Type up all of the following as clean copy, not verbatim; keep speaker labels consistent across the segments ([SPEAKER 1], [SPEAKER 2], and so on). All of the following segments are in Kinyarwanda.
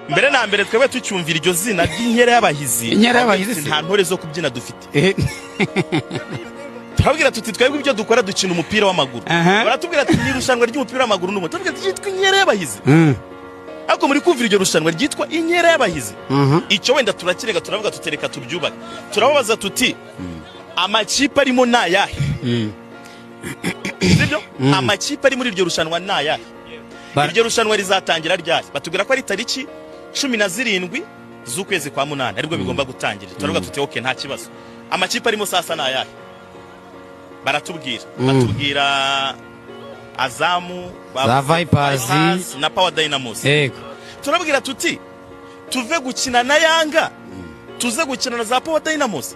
[SPEAKER 1] Mbere na mbere, twebwe tucyumvira iryo zina ry'inkera y'abahizi,
[SPEAKER 2] Inkera y'abahizi se?
[SPEAKER 1] nta ntore zo kubyina dufite. Turabwira tuti: "Twebwe ibyo dukora, dukina umupira w'amaguru." Baratubwira ati: "Ni irushanwa ry'umupira w'amaguru n'ubu." Turabwira ati: "Ryitwa inkera y'abahizi?" Ariko muri kumvira iryo rushanwa ryitwa inkera y'abahizi? Icyo wenda turakirega, turavuga tutereka tubyubake. Turababaza tuti: "Amakipe arimo ni ayahe?" Sibyo? Amakipe ari muri iryo rushanwa ni ayahe? Iryo rushanwa rizatangira ryari? Batubwira ko ari tariki 17 z'ukwezi kwa munani aribwo bigomba gutangira. Turavuga tuti: "OK, nta kibazo. Amakipe arimo sasa ni ayahe?" Baratubwira, batubwira Azam,
[SPEAKER 2] Za Vipers.
[SPEAKER 1] Vipers na Power Dynamos. Turabwira tuti: "Tuve gukina na Yanga, tuze gukina na za Power Dynamos?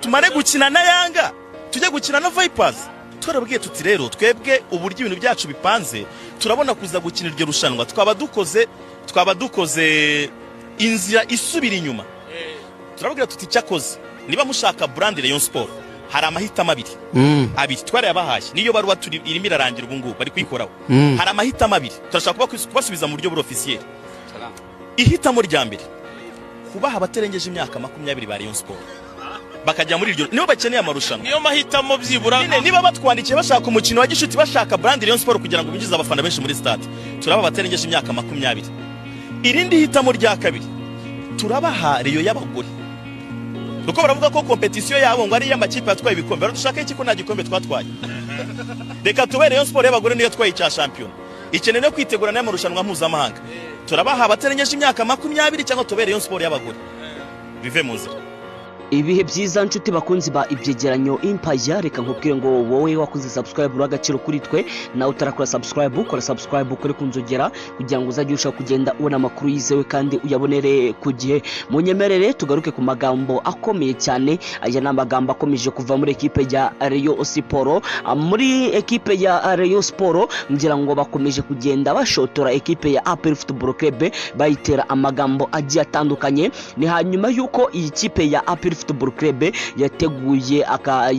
[SPEAKER 1] Tumare gukina na Yanga, tujye gukina na Vipers?" Twarabwiye tuti: "Rero twebwe uburyo ibintu byacu bipanze, turabona kuza gukina iryo rushanwa twaba dukoze inzira isubira inyuma." Turababwira tuti: "Cyakoze niba mushaka brand Rayon Sport, hari amahitamo abiri." Abiri twarayabahaye, niyo baruwa turi irimo irarangira ubu ngubu, bari kuyikoraho. Hari amahitamo abiri turashaka kubasubiza mu buryo buri officiel. Ihitamo rya mbere, kubaha abatarengeje imyaka 20 ba Rayon Sport bakajya muri iryo, nibo bakeneye amarushanwa.
[SPEAKER 3] Niyo mahitamo byibura.
[SPEAKER 1] Nyine niba batwandikiye bashaka umukino wa gishuti, bashaka brand Rayon Sport kugira ngo binjize abafana benshi muri stade, turaba abatarengeje imyaka 20. Irindi hitamo rya kabiri, turabaha Rayon y'abagore, kuko baravuga ko compétition yabo ngo ari iy'amakipe yatwaye ibikombe. Baradushaka iki ko nta gikombe twatwaye? Reka tube Rayon Sport y'abagore, niyo yatwaye icya shampiyona, ikeneye no kwitegura n'amarushanwa mpuzamahanga. Turabaha abatarengeje imyaka 20 cyangwa tube Rayon Sport y'abagore, bive mu nzira.
[SPEAKER 4] Ibihe byiza, nshuti bakunzi ba Ibyegeranyo Impaya. Reka nkubwire ngo wowe wakoze subscribe, uri agaciro kuri twe. Nawe utarakora subscribe, ukora subscribe, ukore ku nzogera kugira ngo uzajye urushaho kugenda ubona amakuru yizewe kandi uyabonere ku gihe. Munyemerere tugaruke ku magambo akomeye cyane. Aya ni amagambo akomeje kuva muri ekipe ya Rayon Sport. Muri ekipe ya Rayon Sport, ngira ngo bakomeje kugenda bashotora ekipe ya APR Football Club, bayitera amagambo agiye atandukanye. Ni hanyuma y'uko iyi kipe ya APR Football Club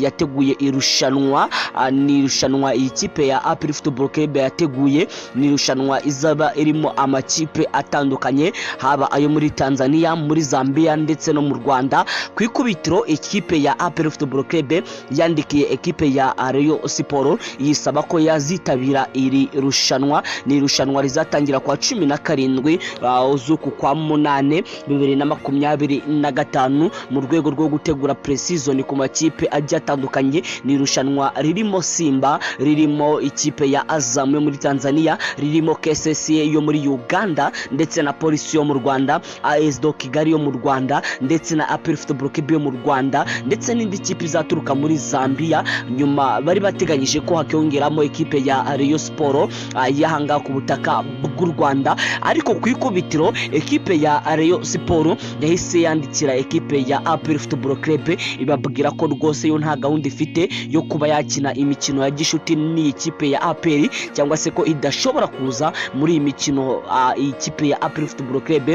[SPEAKER 4] yateguye irushanwa. Ni irushanwa iyi kipe ya APR Football Club yateguye, ni irushanwa izaba irimo amakipe atandukanye, haba ayo muri Tanzania, muri Zambia ndetse no mu Rwanda. Ku ikubitiro, ikipe ya APR Football Club yandikiye ekipe ya Rayon Sport yisaba ko yazitabira iri rushanwa. Ni irushanwa rizatangira kwa 17 z'uku kwa munane 2025, mu rwego rwo gutegura pre-season ku makipe agiye atandukanye. Ni irushanwa ririmo Simba, ririmo ikipe ya Azam yo muri Tanzania, ririmo KCCA yo muri Uganda ndetse na Polisi yo mu Rwanda, AS do Kigali yo mu Rwanda ndetse na APR Football Club yo mu Rwanda, ndetse n'indi kipe izaturuka muri Zambia. Nyuma bari bateganyije ko hakiyongeramo ekipe ya Rayon Sport y'ahangaha ku butaka bw'u Rwanda. Ariko ku ikubitiro, ekipe ya Rayon Sport yahise yandikira ekipe ya APR Football Club, ibabwira ko rwose yo nta gahunda ifite yo kuba yakina imikino ya gishuti n'iyi kipe ya APR, cyangwa se ko idashobora kuza muri iyi mikino iyi kipe ya APR Football Club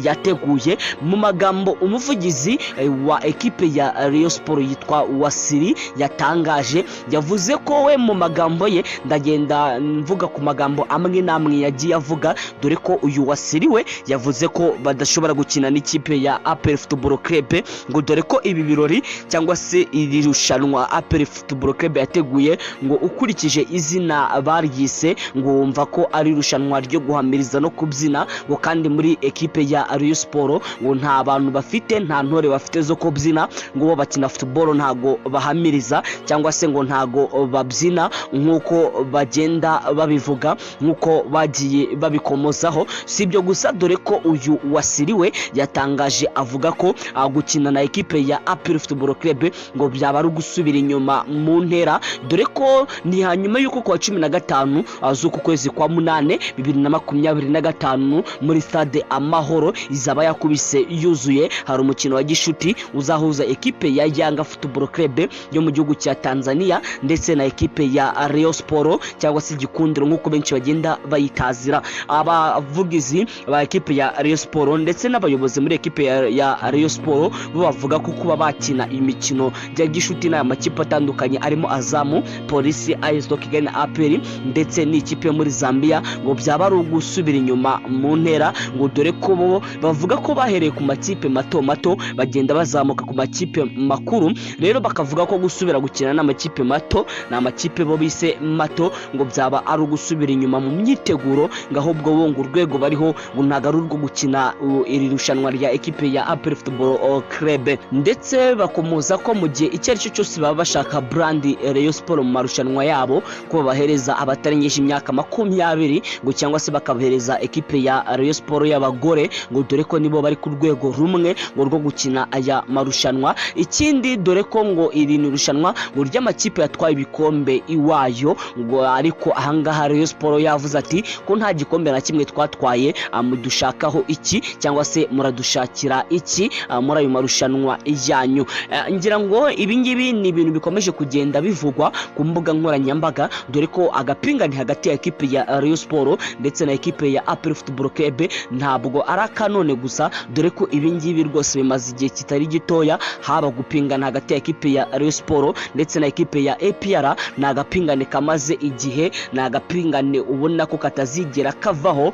[SPEAKER 4] yateguye. Mu magambo umuvugizi wa ekipe ya Rayon Sport yitwa Wasiri yatangaje, yavuze ko we mu magambo ye, ndagenda mvuga ku magambo amwe n'amwe yagiye avuga, dore ko uyu Wasiri we yavuze ko badashobora gukina n'ikipe ya APR Football Club, ngo dore ko ibi birori cyangwa se iri rushanwa APR Football Club yateguye, ngo ukurikije izina baryise, ngo wumva ko ari irushanwa ryo guhamiriza no kubyina, ngo kandi muri ekipe ya Rayon Sport ngo nta bantu bafite, nta ntore bafite zo kubyina, ngo bo bakina football, ntago bahamiriza cyangwa se ngo ntago babyina nk'uko bagenda babivuga, nk'uko bagiye babikomozaho. Si ibyo gusa, dore ko uyu Wasiriwe yatangaje avuga ko gukina na ekipe ya APR Football Club ngo byaba ari ugusubira inyuma mu ntera, dore ko ni hanyuma y'uko kuwa 15 z'uku kwezi kwa munane 2025, muri Stade Amahoro izaba yakubise yuzuye, hari umukino wa gishuti uzahuza ekipe ya Yanga Football Club yo mu gihugu cya Tanzania ndetse na ekipe ya Rayon Sport, cyangwa se Igikundiro nk'uko benshi bagenda bayitazira. Gusa abavugizi ba ekipe ya Rayon Sport ndetse n'abayobozi muri ekipe ya Rayon Sport bo bavuga ko kuba bakina imikino ya gishuti n'aya makipe atandukanye arimo Azam, Polisi, AS Kigali na APR ndetse n'ikipe yo muri Zambia, ngo byaba ari ugusubira inyuma mu ntera, ngo dore ko bo bavuga ko bahereye ku makipe mato mato bagenda bazamuka ku makipe makuru. Rero bakavuga ko gusubira gukina n'amakipe mato, ni amakipe bo bise mato, ngo byaba ari ugusubira inyuma mu myiteguro, ngo ahubwo bo ngo urwego bariho ngo ntabwo ari urwo gukina iri rushanwa rya ekipe ya APR Football Club. Ndetse bakomoza ko mu gihe icyo ari cyo cyose baba bashaka brand Rayon Sport mu marushanwa yabo, ko babahereza abatarengeje imyaka 20 ngo cyangwa se bakabahereza ekipe ya Rayon Sport y'abagore, ngo dore ko nibo bari ku rwego rumwe ngo rwo gukina aya marushanwa. Ikindi, dore ko ngo iri ni irushanwa ngo ry'amakipe yatwaye ibikombe iwayo, ngo ariko ahangaha Rayon Sport yavuze ati ko nta gikombe na kimwe twatwaye, mudushakaho iki cyangwa se muradushakira iki muri ayo marushanwa yanyu? Ngira ngo ibi ngibi ni ibintu bikomeje kugenda bivugwa ku mbuga nkoranyambaga, dore ko agapingane hagati ya ekipe ya Rayon Sport ndetse na ekipe ya APR Football Club ntabwo ari akanone gusa, dore ko ibi ngibi rwose bimaze igihe kitari gitoya. Haba gupingana hagati ya ekipe ya Rayon Sport ndetse na ekipe ya APR ni agapingane kamaze igihe, ni agapingane ubona ko katazigera kavaho,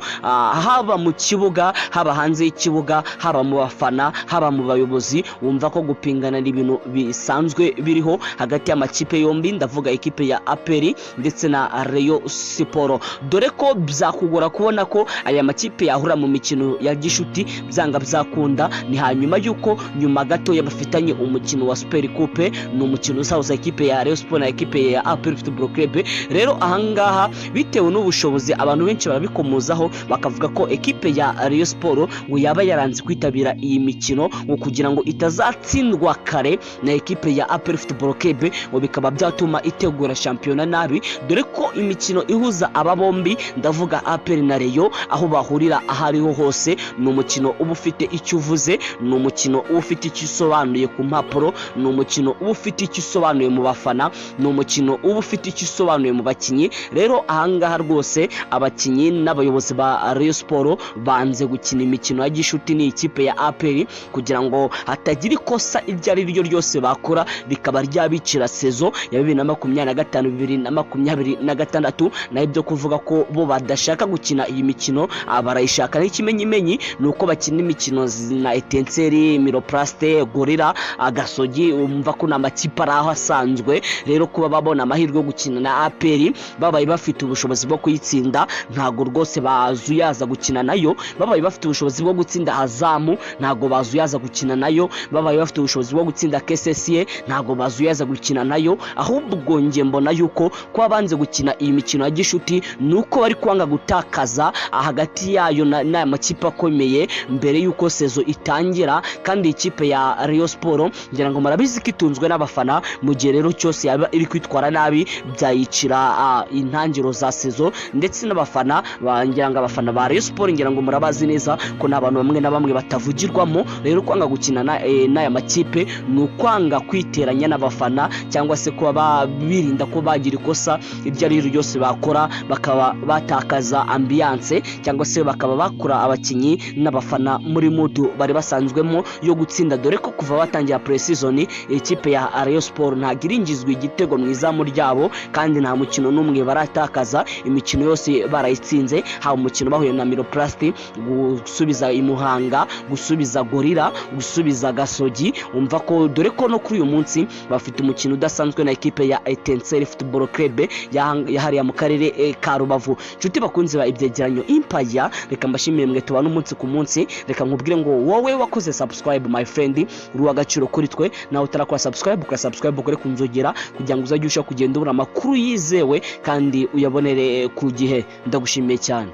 [SPEAKER 4] haba mu kibuga, haba hanze y'ikibuga, haba mu bafana, haba mu bayobozi. Wumva ko gupingana ni ibintu bisanzwe biriho hagati y'amakipe yombi, ndavuga ekipe ya APR ndetse na Rayon Sport, dore ko byakugora kubona ko aya makipe yahura mu mikino ya gishuti. Byanga byakunda ni hanyuma y'uko nyuma gatoya bafitanye umukino wa Super Coupe, ni umukino uzahuza ekipe ya Rayon Sport na ekipe ya APR Football Club. Rero ahangaha, bitewe n'ubushobozi, abantu benshi barabikomozaho bakavuga ko ekipe ya Rayon Sport ngo yaba yaranze kwitabira iyi mikino ngo kugira ngo itazatsindwa kare na ekipe ya APR Football Club, ngo bikaba byatuma itegura shampiyona nabi, dore ko imikino ihuza aba bombi, ndavuga APR na Rayon, aho bahurira aho ariho hose ni umukino uba ufite icyo uvuze, ni umukino uba ufite icyo usobanuye ku mpapuro, ni umukino uba ufite icyo usobanuye mu bafana, ni umukino uba ufite icyo usobanuye mu bakinnyi. Rero ahangaha rwose abakinnyi n'abayobozi ba Rayon Sport banze gukina imikino ya gishuti ni ikipe ya APR kugira ngo hatagira ikosa iryo ari ryo ryose bakora rikaba ryabicira saison ya 2025, 2026. Naho ibyo kuvuga ko bo badashaka gukina iyi mikino, barayishaka, n'ikimenyimenyi ni uko bakina imikino na Etincelles, Miroplast, Gorilla, Gasogi, umva ko ni amakipe ari aho asanzwe. Rero kuba babona amahirwe yo gukina na APR, babaye bafite ubushobozi bwo kuyitsinda, ntabwo rwose bazuyaza gukina nayo. Babaye bafite ubushobozi bwo gutsinda Azam, ntabwo bazuyaza gukina nayo. Babaye bafite ubushobozi bwo gutsinda KCCA, ntabwo bazuyaza gukina nayo. Ahubwo njye mbona yuko kuba banze gukina iyi mikino ya gishuti ni uko bari kwanga gutakaza hagati yayo n'aya makipe akomeye mbere y'uko saison itangira. Kandi ikipe ya Rayon Sport ngira ngo murabizi ko itunzwe n'abafana. Mu gihe rero cyose yaba iri kwitwara nabi, byayicira intangiriro za saison ndetse n'abafana. Ngira ngo abafana ba Rayon Sport ngira ngo murabazi neza ko ni abantu bamwe na bamwe batavugirwamo. Rero kwanga gukina n'aya makipe ni ukwanga kwiteranya n'abafana cyangwa se kuba birinda ko bagira ikosa iryo ari ryo ryose bakora bakaba batakaza ambiance, cyangwa se bakaba bakura abakinnyi n'abafana muri mood bari basanzwemo yo gutsinda, dore ko kuva batangira pre-season ikipe ya Rayon Sport ntabwo iringizwa igitego mu izamu ryabo, kandi nta mukino n'umwe baratakaza, imikino yose barayitsinze, haba umukino bahuye na Miroplast, gusubiza i Muhanga, gusubiza Gorilla, gusubiza Gasogi. Umva ko dore ko no kuri uyu munsi bafite umukino udasanzwe na ekipe ya Etincelles Football Club yahariye mu karere ka Rubavu. Nshuti bakunzi ba Ibyegeranyo Empire, reka mbashimire mwe tubana umunsi ku munsi. Reka nkubwire ngo wowe wakoze subscribe, my friend, uri uw'agaciro kuri twe. Nawe utarakora subscribe, ukora subscribe, ukore ku nzogera kugira ngo uzajye urushaho kugenda ubona amakuru yizewe kandi uyabonere ku gihe. Ndagushimiye cyane.